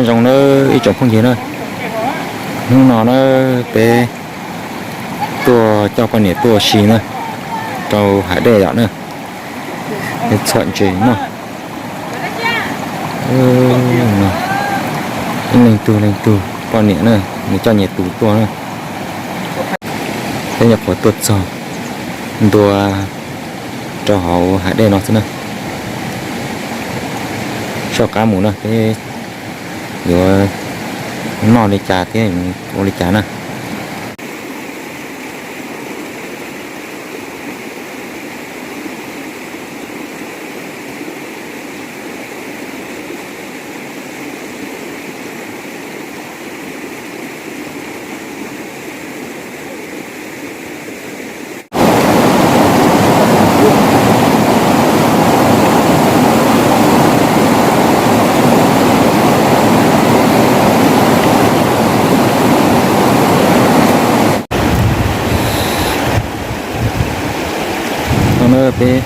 Zoo na ib tsoom phooj ywg na, hnub no na peb tuaj coj poj niam tuaj ua si na rau hav dej yom na, peb txhom ntses noj. Ib leej tug leej tug poj niam na, nws coj nyias tus tuaj na. Peb nyuam qhuav tuaj txog ntua rau hauv hav dej no xwb na. Soj qab mus na peb yuav noj li cas thiab ua li cas na. No na peb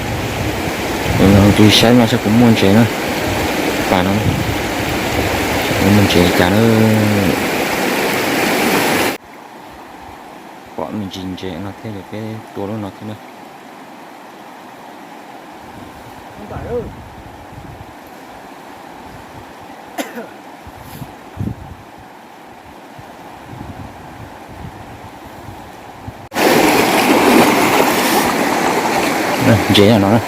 nqis saib mas saib puas muaj ntses na. Pas no, saib puas muaj ntses li cas na. Pom me ntsis ntses no thiab ces peb tua lub no thiab na. Ntses no na.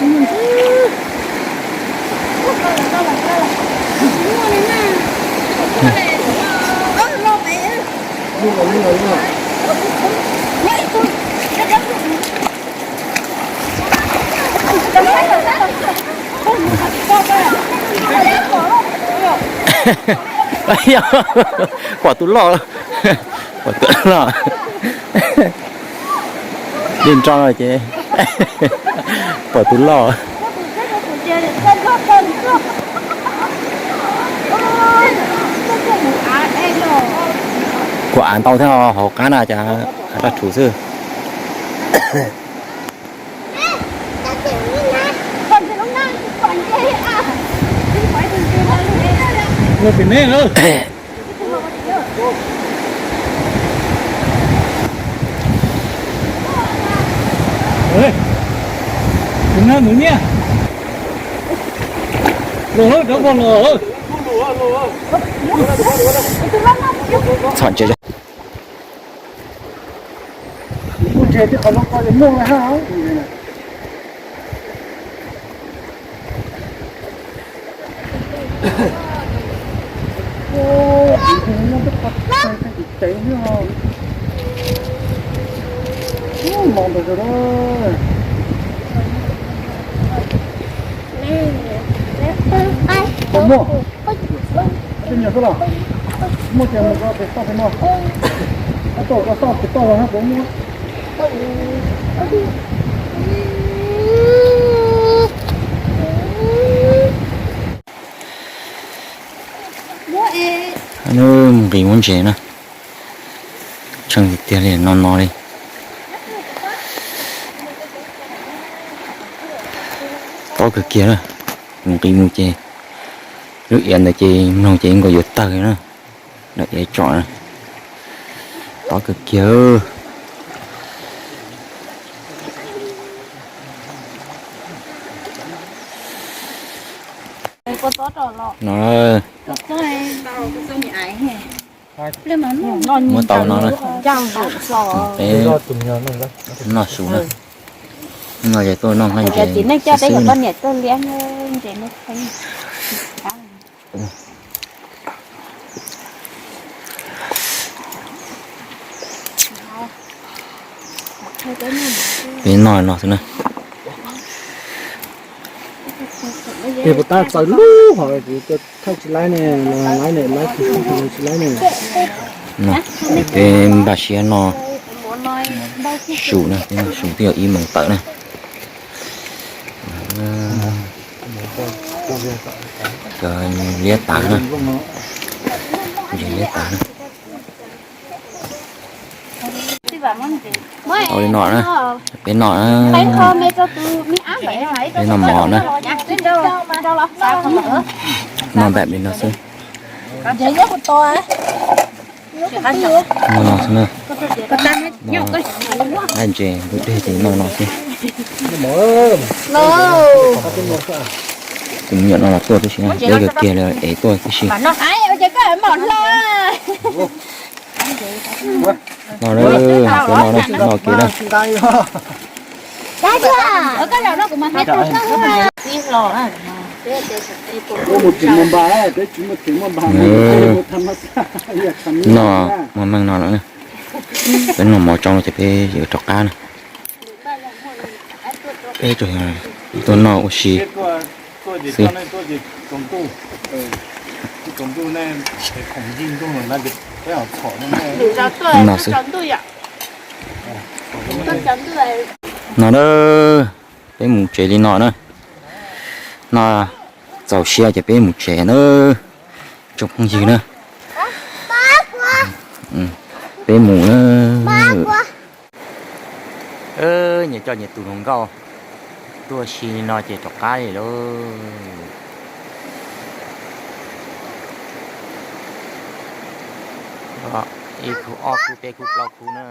Pom tus loj, pom tus loj. Li nro no ces pom tus loj. Kuv av ntau thiab hauv qab na cas av raj rhuv xwb. Txhob ntse. Puas muaj? Tej nyuag xwb los? Muaj ces mus ko pem toj pem no. Tab tom ko toj pem toj los na puas muaj? Nws mus nqis muab ntses na. Tsheej tiag tiag li no no li. Tob kawg kiag na. Mus nqis mus ces lub iav ntawd ces mloog ces nkaus yuav tawg na. Daim iav tsom na. Tob kawg kiag. No, muab tau no na. Peb noj su na. No ces tuaj noj nqaij ntses xwb na. Peb noj no xwb na. Es puas tab txaws lub hom thaij tsis laib ne, laib ne, laib tsis laib ne. Peb npaj siab noj su na, peb noj su twb yog ib moos tawm na. Cov liab tas na, ntses liab tas na. Ua li no na, peb noj na, peb noj mov na. Noj npaum li no xwb. Nyob no xwb na. Noj ntses ntub dej ces noj no xwb. Tus me nyuam no los tuaj tib si na, peb kawg kiag li es tuaj tib si. No, no, no kiag na. Noj mov meej no lawm na. Peb noj mov tsau no ces peb yuav rov qab na. Peb tuaj noj ua si xwb. No xwb. No na, peb mus tsev li no na. No txaus siab ces peb mus tsev na, tsoom phooj ywg na. Peb mus na. Nyias coj nyias tus hluas nkauj tuaj si no ces rov qab li lauj. Ib khub, ob khub, peb khub, plaub khub na.